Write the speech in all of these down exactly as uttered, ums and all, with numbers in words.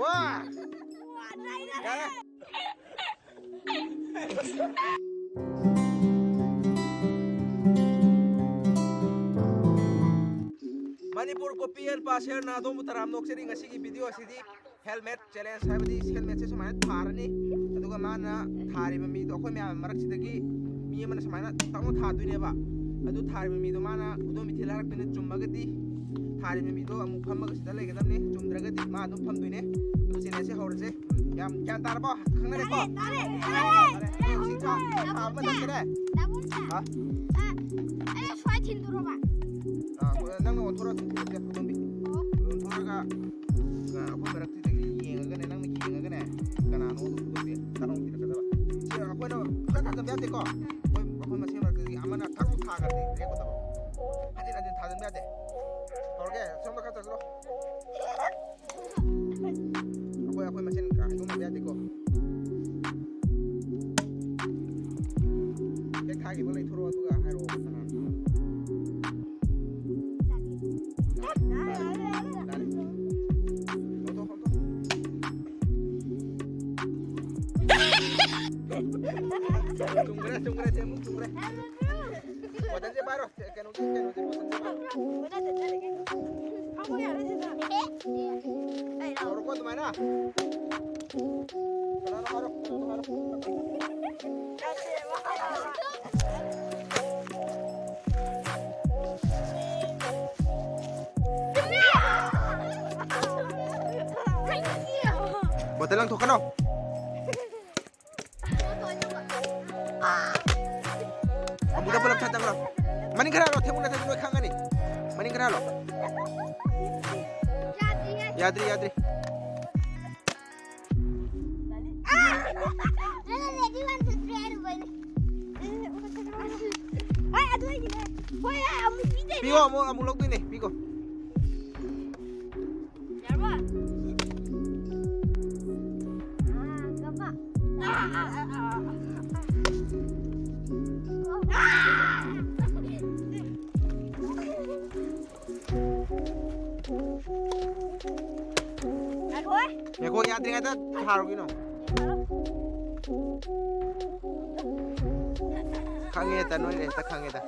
ꯋꯥ! ꯌꯥꯔꯦ꯫ Manipur copy and ꯄꯥꯁꯦꯜꯅ ꯑꯗꯣꯝꯕꯨ ꯇꯔꯥꯝꯅ ꯑꯣꯛꯆꯔꯤ꯫ ꯉꯁꯤꯒꯤ ꯚꯤꯗꯤꯑꯣ ꯑꯁꯤꯗꯤ ꯍꯦꯜꯃꯦꯠ ꯆꯦꯂꯦꯟꯖ ꯍꯥꯏꯕꯗꯤ ꯍꯦꯜꯃꯦꯠꯁꯦ ꯁꯨꯃꯥꯏꯅ ꯊꯥꯔꯅꯤ, ꯑꯗꯨꯒ ꯃꯥꯅ ꯊꯥꯔꯤꯕ ꯃꯤꯗꯣ ꯑꯩꯈꯣꯏ ꯃꯌꯥꯝ ꯃꯔꯛꯁꯤꯗꯒꯤ ꯃꯤ ꯑꯃꯅ ꯁꯨꯃꯥꯏꯅ ꯇꯧꯅ ꯊꯥꯗꯣꯏꯅꯦꯕ꯫ ꯑꯗꯨ ꯊꯥꯔꯤꯕ ꯃꯤꯗꯣ ꯃꯥꯅ ꯎꯗꯣꯝ ꯏꯊꯤꯜ ꯍꯥꯏꯔꯛꯇꯣꯏꯅꯦ꯫ ꯆꯨꯝꯃꯒꯗꯤ ꯊꯥꯔꯤꯕ ꯃꯤꯗꯣ ꯑꯃꯨꯛ ꯐꯝꯃꯒ ꯁꯤꯗ ꯂꯩꯒꯗꯕꯅꯦ, ꯆꯨꯝꯗ꯭ꯔꯒꯗꯤ ꯃꯥ ꯑꯗꯨꯝ ꯐꯝꯗꯣꯏꯅꯦ꯫ ꯑꯗꯨ ꯆꯦꯂꯦꯟꯖꯁꯦ ꯍꯧꯔꯁꯦ꯫ ꯌꯥꯝ ꯒ꯭ꯌꯥꯟ ꯇꯥꯔꯕꯣ? ꯈꯪꯅꯔꯦꯀꯣ? ꯇꯥꯔꯦ, ꯇꯥꯔꯦ, ꯇꯥꯔꯦ꯫ ꯇꯥꯔꯦ꯫ ꯁꯤ ꯊꯥ-, ꯊꯥꯕ ꯅꯠꯇ꯭ꯔꯦ? ꯗꯥꯕꯨꯡꯁꯥ꯫ ꯍꯥ? ꯑ, ꯑꯩ ꯁ꯭ꯋꯥꯏ ꯊꯤꯟꯗꯣꯔꯣꯕ? ꯑ, ꯅꯪꯅ ꯑꯣꯟꯊꯣꯔꯛꯑ ꯑꯗꯨꯝ ꯊꯤꯜꯂꯛꯀꯦ, ꯑꯗꯣꯝꯕꯤ꯫ ꯑꯣ꯫ ꯑꯣꯟꯊꯣꯔꯛꯑꯒ, ꯑ, ꯑꯩꯈꯣꯏ ꯃꯔꯛꯇꯨꯗꯒꯤ ꯌꯦꯡꯉꯒꯅꯦ, ꯅꯪꯅ ꯌꯦꯡꯉꯒꯅꯦ, ꯀꯅꯥꯅꯣ ꯑꯗꯨꯝ ꯈꯨꯗꯣꯝꯕꯤ ꯇꯥꯍꯧ ꯊꯤꯜꯂꯛꯀꯗꯕ꯫ ꯁꯤ ꯑꯩꯈꯣꯏꯅ ꯄꯨꯡꯊꯥ ꯊꯥꯖꯟꯕ ꯌꯥꯗꯦꯀꯣ꯫ ꯑꯩꯈꯣꯏ, ꯑꯩꯈꯣꯏ ꯃꯁꯦꯟ ꯃꯔꯛꯇꯗꯤ ꯑꯃꯅ ꯊꯛ ꯊꯥꯈ꯭ꯔꯗꯤ ꯂꯦꯞꯀꯗꯕ꯫ ꯍꯟꯖꯤꯟ ꯍꯟꯖꯤꯟ ꯊꯥꯖꯟꯕ ꯌꯥꯗꯦ꯫ ꯍꯧꯔꯒꯦ, ꯁꯣꯝꯗ ꯈꯔ ꯆꯠꯂꯣ꯫ ꯑꯩꯈꯣꯏ, ꯑꯩꯈꯣꯏ ꯃꯁꯦꯟ ꯍꯥꯏꯗꯣꯛꯅꯕ ꯌꯥꯗꯦꯀꯣ꯫ ꯍꯦꯛ ꯊꯥꯈꯤꯕ ꯂꯩꯊꯣꯔꯛꯑꯣ, ꯑꯗꯨꯒ ꯍꯥꯏꯔꯛꯑꯣ ꯀꯅꯥꯅꯣ꯫ ꯂꯥꯜꯂꯦ, ꯂꯥꯜꯂꯦ꯫ ꯂꯧꯊꯣꯛ, ꯂꯧꯊꯣꯛ꯫ ꯆꯨꯝꯈ꯭ꯔꯦ, ꯆꯨꯝꯈ꯭ꯔꯦ, ꯆꯦ, ꯑꯃꯨꯛ ꯆꯨꯝꯈ꯭ꯔꯦ꯫ ꯕꯣꯇꯜꯁꯦ ꯄꯥꯏꯔꯣ, ꯆꯦ, ꯀꯩꯅꯣꯒꯤ, ꯀꯩꯅꯣꯁꯦ, ꯕꯣꯇꯜꯁꯦ ꯄꯥꯏꯔꯣ꯫ ꯐꯝꯃꯣ ꯌꯥꯔꯦ ꯁꯤꯗ꯫ ꯇꯧꯔꯣꯀꯣ ꯑꯗꯨꯃꯥꯏꯅ꯫ ꯀꯅꯥꯅꯣ ꯍꯥꯏꯔꯣ, ꯀꯅꯥꯅꯣ ꯍꯥꯏꯔꯣ꯫ ꯕꯣꯇꯜ ꯂꯪꯊꯣꯛꯀꯅꯣ꯫ ꯑꯃꯨꯛꯇ ꯄꯨꯂꯞ ꯊꯥꯖꯟꯈ꯭ꯔꯣ꯫ ꯃꯅꯤꯡ ꯈꯔ ꯍꯜꯂꯣ, ꯊꯦꯡꯃꯟꯅ ꯊꯥꯖꯟ ꯂꯣꯏ ꯈꯪꯉꯅꯤ꯫ ꯃꯅꯤꯡ ꯈꯔ ꯍꯜꯂꯣ꯫ ꯌꯥꯗ꯭ꯔꯤ, ꯌꯥꯗ꯭ꯔꯤ꯫ ꯍꯣꯏ, ꯑꯗꯨ ꯑꯩꯒꯤꯅꯦ꯫ ꯍꯣꯏ, ꯑꯃꯨꯛ ꯄꯤꯗꯣꯏꯅꯦ꯫ ꯄꯤꯌꯣ, ꯑꯃꯨꯛ, ꯑꯃꯨꯛ ꯂꯧꯗꯣꯏꯅꯦ, ꯄꯤꯈꯣ꯫ ꯌꯥꯔꯕ? ꯑꯥ, ꯀꯞꯄ꯫ ꯉꯥꯏꯈꯣ, ꯌꯥꯗ꯭ꯔꯤꯉꯩꯗ ꯊꯥꯔꯨꯒꯤꯅꯣ꯫ ꯈꯪꯉꯦ, ꯍꯦꯛꯇ ꯅꯣꯏꯔꯦ, ꯍꯦꯛꯇ ꯈꯪꯉꯦꯗ꯫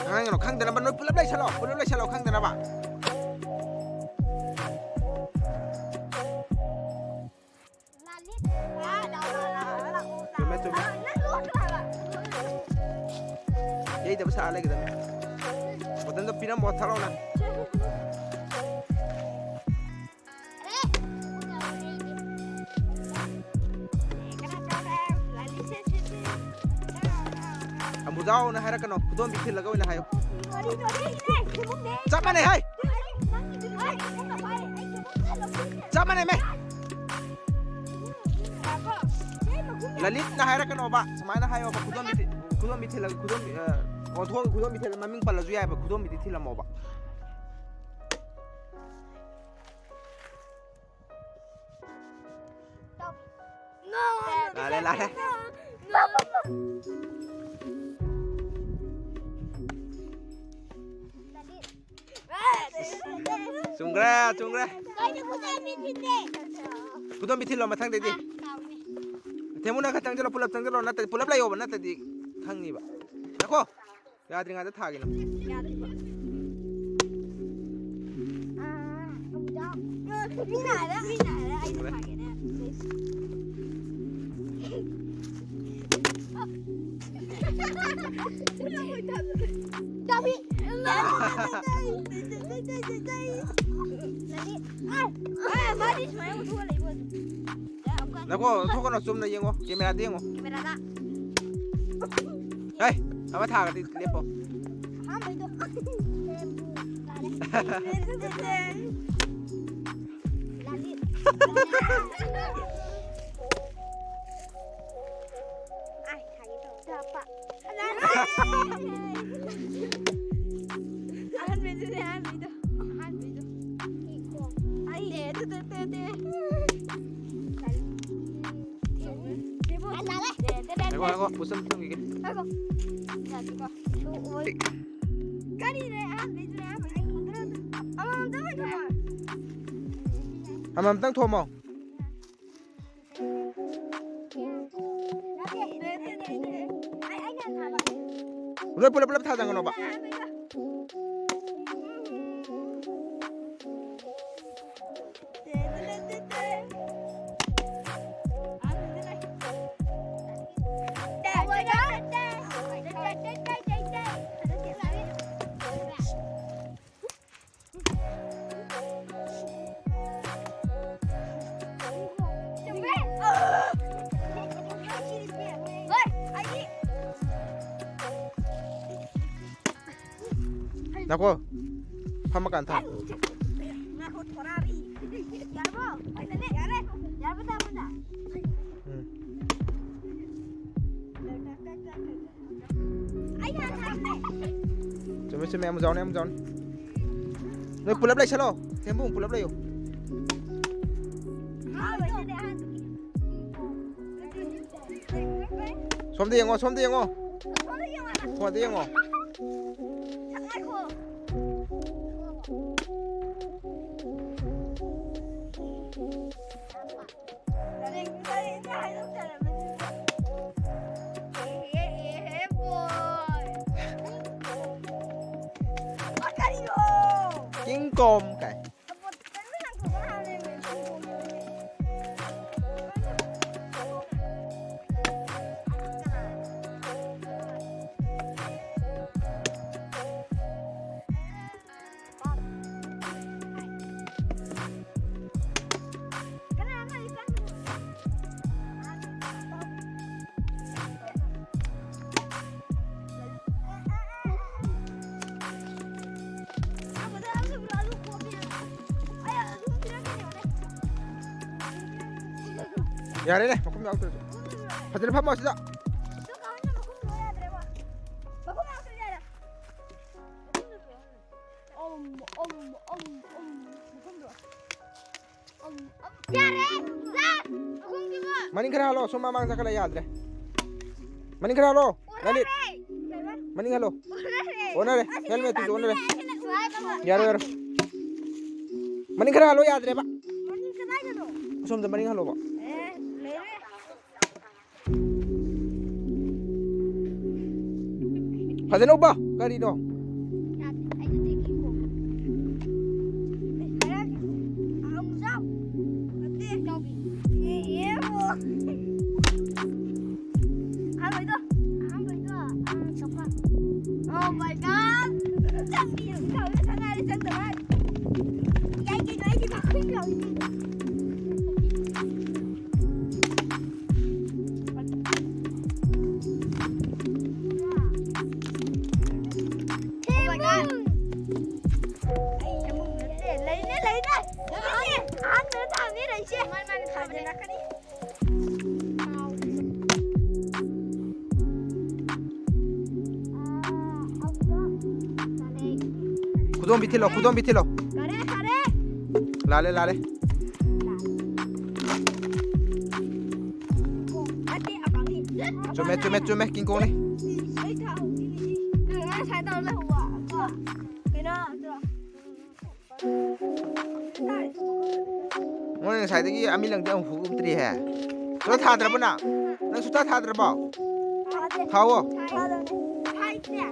ꯈꯪꯉꯤꯅꯣ? ꯈꯪꯗꯅꯕ ꯅꯣꯏ ꯄꯨꯂꯞ ꯂꯩꯁꯜꯂꯣ, ꯄꯨꯂꯞ ꯂꯩꯁꯜꯂꯣ, ꯈꯪꯗꯅꯕ꯫ ꯆꯨꯝꯃꯦ, ꯆꯨꯝꯃꯦ꯫ ꯌꯩꯗꯕ ꯁꯥꯔ ꯂꯩꯒꯗꯕꯅꯤ꯫ ꯕꯣꯇꯜꯗꯣ ꯄꯤꯔꯝꯃꯣ, ꯊꯛꯂꯥꯎꯅ꯫ ꯑꯃꯨꯖꯥꯎꯅ ꯍꯥꯏꯔꯛꯀꯅꯣ, ꯈꯨꯗꯣꯝꯕꯤ ꯊꯤꯜꯂꯒ ꯑꯣꯏꯅ ꯍꯥꯏꯌꯨ꯫ ꯆꯞ ꯃꯥꯟꯅꯩ ꯍꯥꯏ꯫ ꯆꯞ ꯃꯥꯟꯅꯩ ꯃꯦ꯫ ꯂꯂꯤꯠꯅ ꯍꯥꯏꯔꯛꯀꯅꯣꯕ, ꯁꯨꯃꯥꯏꯅ ꯍꯥꯏꯌꯣꯕ, ꯈꯨꯗꯣꯝꯕꯤ ꯊꯤ-, ꯈꯨꯗꯣꯝꯕꯤ ꯊꯤꯜꯂꯒ, ꯈꯨꯗꯣꯝꯕꯤ, ꯑ, ꯑꯣꯟꯊꯣꯛꯑꯒ ꯈꯨꯗꯣꯝꯕꯤ ꯊꯤꯜꯂꯒ ꯃꯃꯤꯡ ꯄꯜꯂꯁꯨ ꯌꯥꯏꯕ, ꯈꯨꯗꯣꯝꯕꯤꯗꯤ ꯊꯤꯜꯂꯝꯃꯣꯕ꯫ ꯂꯥꯜꯂꯦ, ꯂꯥꯜꯂꯦ꯫ ꯆꯨꯝꯈ꯭ꯔꯦ, ꯆꯨꯝꯈ꯭ꯔꯦ꯫ ꯈꯨꯗꯣꯝꯕꯤ ꯊꯤꯜꯂꯣ ꯃꯊꯪꯗꯩꯗꯤ꯫ ꯊꯦꯡꯃꯨꯅ ꯈꯔ ꯆꯪꯁꯤꯜꯂꯣ, ꯄꯨꯂꯞ ꯆꯪꯁꯤꯜꯂꯣ, ꯅꯠꯇ꯭ꯔꯗꯤ ꯄꯨꯂꯞ ꯂꯩꯌꯣꯕ, ꯅꯠꯇ꯭ꯔꯗꯤ ꯈꯪꯅꯤꯕ꯫ ꯉꯥꯏꯈꯣ꯫ ꯌꯥꯗ꯭ꯔꯤꯉꯩꯗ ꯊꯥꯒꯤꯅꯣ꯫ ꯌꯥꯗ꯭ꯔꯤꯕ꯫ ꯑꯥ, ꯑꯃꯨꯛꯇ꯫ ꯃꯤꯅ ꯍꯥꯏꯔ, ꯃꯤꯅ ꯍꯥꯏꯔ, ꯑꯩꯅ ꯊꯥꯒꯦꯅꯦ꯫ ꯆꯥꯕꯤ꯫ ꯑꯥ, ꯃꯥꯗꯤ ꯁꯨꯃꯥꯏꯅ ꯑꯣꯟꯊꯣꯛꯑ ꯂꯩꯕ ꯑꯗꯨꯝ꯫ ꯉꯥꯏꯈꯣ, ꯊꯣꯛꯀꯅꯣ, ꯆꯨꯝꯅ ꯌꯦꯡꯉꯣ, ꯀꯦꯃꯦꯔꯥꯗ ꯌꯦꯡꯉꯣ꯫ ꯀꯦꯃꯦꯔꯥꯗ꯫ ꯍꯦ, ꯑꯃ ꯊꯥꯒꯗꯤ ꯂꯦꯞꯄꯣ꯫ ꯑꯍꯥꯟꯕꯩꯗꯣ꯫ ꯂꯥꯂꯤ꯫ ꯑꯥꯏ, ꯊꯥꯒꯦ ꯇꯧꯕ꯫ ꯆꯥꯄ꯫ ꯑꯍꯥꯟꯕꯩꯗꯨꯅꯦ, ꯑꯍꯥꯟꯕꯩꯗꯣ꯫ ꯑꯍꯥꯟꯕꯩꯗꯣ꯫ ꯑꯩ꯫ ꯇꯦ, ꯇꯦ, ꯇꯦ, ꯇꯦ, ꯇꯦ꯫ ꯂꯥꯂꯤ꯫ ꯂꯥꯂꯤ꯫ ꯉꯥꯏꯈꯣ, ꯉꯥꯏꯈꯣ, ꯄꯨꯁꯟ ꯊꯝꯈꯤꯒꯦ꯫ ꯉꯥꯏꯈꯣ꯫ ꯌꯥꯗꯦꯀꯣ꯫ ꯀꯔꯤꯅꯣ? ꯑꯍꯥꯟꯕꯩꯗꯨꯅꯦ, ꯑꯍꯥꯟꯕꯩꯗꯨꯅꯦ꯫ ꯑꯃꯃꯝꯇꯪ ꯊꯣꯝꯃꯣ꯫ ꯅꯣꯏ ꯄꯨꯂꯞ ꯄꯨꯂꯞ ꯊꯥꯖꯟꯒꯅꯣꯕ꯫ ꯉꯥꯏꯈꯣ꯫ ꯐꯝꯃꯀꯥꯟ ꯊꯥ꯫ ꯉꯥꯏꯈꯣ, ꯊꯣꯔꯛꯑꯔꯤ꯫ ꯌꯥꯔꯕꯣ? ꯌꯥꯔꯦ꯫ ꯌꯥꯔꯕ ꯇꯥꯃꯣꯅ? ꯎꯝ꯫ ꯑꯩꯅ ꯍꯥꯟꯅ ꯊꯥꯔꯝꯃꯦ꯫ ꯆꯨꯝꯃꯦ, ꯆꯨꯝꯃꯦ꯫ ꯑꯃꯨꯛ ꯖꯥꯎꯅꯦ, ꯑꯃꯨꯛ ꯖꯥꯎꯅꯦ꯫ ꯅꯣꯏ ꯄꯨꯂꯞ ꯂꯩꯁꯜꯂꯣ꯫ ꯊꯦꯝꯕꯨꯡ ꯄꯨꯂꯞ ꯂꯩꯌꯣ꯫ ꯑꯍꯥꯟꯕꯩꯗꯨꯅꯦ, ꯑꯍꯥꯟꯕꯒꯤ꯫ ꯁꯣꯝꯗ ꯌꯦꯡꯉꯣ, ꯁꯣꯝꯗ ꯌꯦꯡꯉꯣ꯫ ꯁꯣꯝꯗ ꯌꯦꯡꯉꯣ ꯍꯥꯏꯕ꯫ ꯁꯣꯝꯗ ꯌꯦꯡꯉꯣ꯫ ꯉꯥꯏꯈꯣ꯫ ꯀꯤꯡ ꯀꯣꯝ ꯀꯥꯏ꯫ ꯌꯥꯔꯦꯅꯦ, ꯃꯈꯨꯝ ꯌꯥꯎꯗ꯭ꯔꯁꯨ꯫ ꯐꯖꯅ ꯐꯝꯃꯣ ꯁꯤꯗ꯫ ꯌꯥꯔꯦ! ꯂꯥ! ꯃꯈꯨꯝꯁꯤꯕꯣ! ꯃꯅꯤꯡ ꯈꯔ ꯍꯜꯂꯣ, ꯁꯣꯝ ꯃꯃꯥꯡ ꯆꯠꯈꯠꯂ ꯌꯥꯗ꯭ꯔꯦ꯫ ꯃꯅꯤꯡ ꯈꯔ ꯍꯜꯂꯣ, ꯂꯂꯤꯠ꯫ ꯑꯣꯟꯅꯔꯦ! ꯃꯅꯤꯡ ꯍꯜꯂꯣ꯫ ꯑꯣꯟꯅꯔꯦ! ꯑꯣꯟꯅꯔꯦ꯫ ꯑꯁ, ꯍꯦꯜꯃꯦꯠꯇꯨꯁꯨ ꯑꯣꯟꯅꯔꯦ꯫ ꯁ꯭ꯋꯥꯏꯗ ꯌꯥꯔꯣꯏ, ꯌꯥꯔꯣꯏ꯫ ꯃꯅꯤꯡ ꯈꯔ ꯍꯜꯂꯣ, ꯌꯥꯗ꯭ꯔꯦꯕ꯫ ꯃꯅꯤꯡ ꯑꯁꯣꯝꯗ ꯃꯅꯤꯡ ꯍꯜꯂꯣꯕ꯫ ꯐꯖꯅ ꯎꯞꯄ꯫ ꯀꯔꯤꯅꯣ? Oh my God! ꯆꯪꯕꯤꯌꯨ, ꯏꯇꯥꯎꯕꯤ ꯁꯅꯥꯔꯩ ꯆꯪꯗꯕ꯫ ꯌꯥꯏ ꯀꯩꯅꯣ, ꯑꯩꯗꯤ ꯃꯈꯨꯟ ꯂꯥꯎꯏꯅꯦ꯫ Oh my God! ꯑꯩ ꯑꯃꯨꯛ ꯅꯠꯇꯦ, ꯂꯩꯅꯦ, ꯂꯩꯅꯦ꯫ ꯂꯩꯅꯦ꯫ ꯑꯍꯥꯟꯕꯗ ꯊꯥꯕꯅꯦ ꯂꯩꯁꯦ꯫ ꯃꯥꯅꯤ, ꯃꯥꯅꯤ, ꯊꯥꯕꯅꯦ꯫ ꯊꯥꯖꯤꯜꯂꯛꯀꯅꯤ꯫ ꯈꯨꯗꯣꯝꯕꯤ ꯊꯤꯜꯂꯣ, ꯈꯨꯗꯣꯝꯕꯤ ꯊꯤꯜꯂꯣ꯫ ꯐꯔꯦ, ꯐꯔꯦ꯫ ꯂꯥꯜꯂꯦ, ꯂꯥꯜꯂꯦ꯫ ꯅꯠꯇꯦ, ꯑꯄꯥꯛꯅꯤ꯫ ꯆꯨꯝꯃꯦ, ꯆꯨꯝꯃꯦ, ꯆꯨꯝꯃꯦ, ꯀꯤꯡ ꯀꯣꯡꯅꯤ꯫ ꯑꯩ ꯊꯥꯍꯧꯗꯦꯅꯦ꯫ ꯀꯩꯅꯣ ꯉꯁꯥꯏ ꯇꯧꯔ ꯂꯩꯍꯧꯕ꯫ ꯀꯩꯅꯣ, ꯑꯗꯣ꯫ ꯃꯣꯏ ꯉꯁꯥꯏꯗꯒꯤ ꯑꯃꯤ ꯂꯪꯗꯤ ꯑꯃꯨꯛ ꯐꯨ ꯎꯞꯇ꯭ꯔꯤꯍꯦ꯫ ꯁꯨꯡꯊꯥ ꯊꯥꯗ꯭ꯔꯕꯣ ꯅꯪ? ꯅꯪ ꯁꯨꯡꯊꯥ ꯊꯥꯗ꯭ꯔꯕꯣ? ꯊꯥꯗꯦ꯫ ꯊꯥꯎꯋꯣ꯫ ꯊꯥꯗꯕꯅꯦ꯫ ꯊꯥꯏꯁꯦ꯫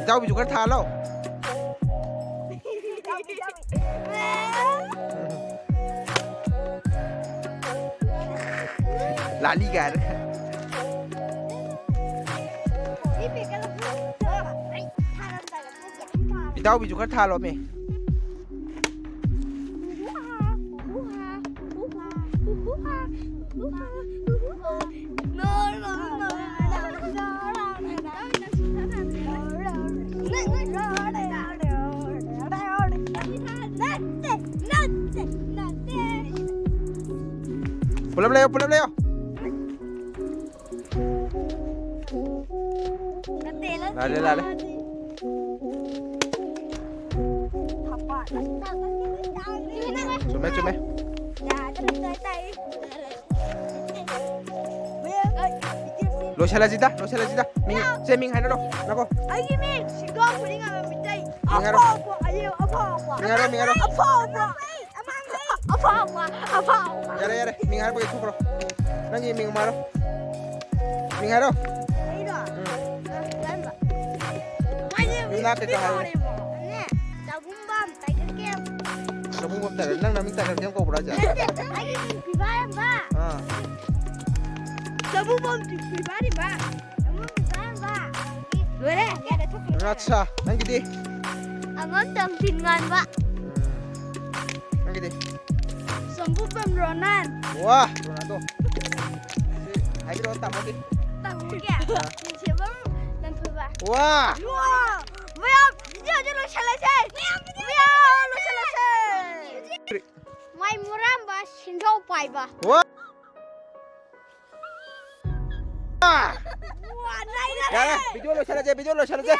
ꯏꯇꯥꯎꯕꯤꯁꯨ ꯈꯔ ꯊꯥꯍꯜꯂꯣ꯫ ꯂꯥꯂꯤ ꯀꯥꯏꯅ꯫ ꯏꯇꯥꯎꯕꯤꯁꯨ ꯈꯔ ꯊꯥꯜꯂꯣꯃꯤ꯫ ꯄꯨꯂꯞ ꯂꯩꯌꯣ, ꯄꯨꯂꯞ ꯂꯩꯌꯣ꯫ ꯂꯥꯜꯂꯦ, ꯂꯥꯜꯂꯦ꯫ ꯆꯨꯝꯃꯦ, ꯆꯨꯝꯃꯦ꯫ ꯂꯣꯏꯁꯤꯜꯂꯁꯤꯗ, ꯂꯣꯏꯁꯤꯜꯂꯁꯤꯗ꯫ ꯃꯤꯡ, ꯁꯦ, ꯃꯤꯡ ꯍꯥꯏꯅꯔꯣ꯫ ꯉꯥꯏꯈꯣ꯫ ꯑꯩꯒꯤ ꯃꯤꯡ ꯁꯤꯡꯒꯥꯎ ꯈꯨꯗꯤꯡ ꯉꯝꯕ ꯃꯤꯇꯩ꯫ ꯃꯤꯡ ꯍꯥꯏꯔꯣ꯫ ꯑꯐꯥꯎꯕ, ꯑꯌꯦ, ꯑꯐꯥꯎꯕ꯫ ꯃꯤꯡ ꯍꯥꯏꯔꯣ, ꯃꯤꯡ ꯍꯥꯏꯔꯣ꯫ ꯑꯐꯥꯎꯕ꯫ ꯑꯐꯥꯎꯕ, ꯑꯐꯥꯎꯕ꯫ ꯌꯥꯔꯦ, ꯌꯥꯔꯦ꯫ ꯃꯤꯡ ꯍꯥꯏꯔꯛꯄꯒꯤ ꯊꯣꯛꯈ꯭ꯔꯣ꯫ ꯅꯪꯒꯤ ꯃꯤꯡ ꯑꯃ ꯍꯥꯏꯔꯣ꯫ ꯃꯤꯡ ꯍꯥꯏꯔꯣ꯫ ꯑꯩꯔꯣ? ꯎꯝ꯫ ꯀꯔꯝꯕ? ꯌꯨꯝꯅꯥꯛ ꯀꯩꯀꯥ ꯍꯥꯏꯔꯣ꯫ ꯅꯦ, ꯆꯥꯕꯨꯡꯕꯝ, ꯇꯥꯏꯒꯔ ꯀꯦꯝ꯫ ꯆꯥꯕꯨꯡꯕꯝ ꯇꯥꯏꯒꯔ, ꯅꯪ ꯅꯃꯤꯡ ꯇꯥꯏꯒꯔ ꯀꯦꯝ ꯀꯧꯕ꯭ꯔꯥ ꯍꯥꯏꯁꯦ? ꯅꯠꯇꯦ, ꯑꯩꯒꯤ ꯃꯤꯡ ꯐꯤꯐꯥ ꯌꯥꯝꯕ꯫ ꯑꯥ꯫ ꯆꯥꯕꯨꯡꯕꯝ ꯐꯤꯐꯥ ꯌꯥꯝꯕ꯫ ꯆꯥꯕꯨꯡꯕꯝ ꯐꯤꯐꯥ ꯌꯥꯝꯕ꯫ ꯂꯣꯏꯔꯦ꯫ ꯑꯠꯁꯥ, ꯅꯪꯒꯤꯗꯤ? ꯑꯉꯝ ꯇꯝꯊꯤꯟ ꯉꯥꯟꯕ꯫ ꯎꯝ꯫ ꯅꯪꯒꯤꯗꯤ? ꯆꯥꯕꯨꯡꯕꯝ ꯔꯣꯅꯥꯟ꯫ ꯋꯥ, ꯔꯣꯅꯥꯜꯗꯣ꯫ ꯁꯤ ꯍꯥꯏꯕꯤꯔꯛꯑꯣ, ꯇꯥꯃꯣꯒꯤ꯫ ꯇꯥꯃꯣꯒꯤ? ꯑꯥ꯫ ꯁꯤꯟꯁꯦꯝꯕꯝ ꯇꯟꯊꯣꯏꯕ꯫ ꯋꯥ! ꯋꯥ! ꯃꯌꯥꯝ ꯚꯤꯗꯤꯑꯣꯁꯦ ꯂꯣꯏꯁꯤꯜꯂꯁꯦ! ꯃꯌꯥꯝ ꯂꯣꯏꯁꯤꯜꯂꯁꯦ! ꯃꯥꯏ ꯃꯨꯔꯥꯝꯕ ꯁꯤꯡꯖꯧ ꯄꯥꯏꯕ꯫ ꯋꯥ! ꯋꯥ, ꯅꯩꯔꯦ! ꯌꯥꯔꯦ, ꯚꯤꯗꯤꯑꯣ ꯂꯣꯏꯁꯤꯜꯂꯁꯦ, ꯚꯤꯗꯤꯑꯣ ꯂꯣꯏꯁꯤꯜꯂꯁꯦ꯫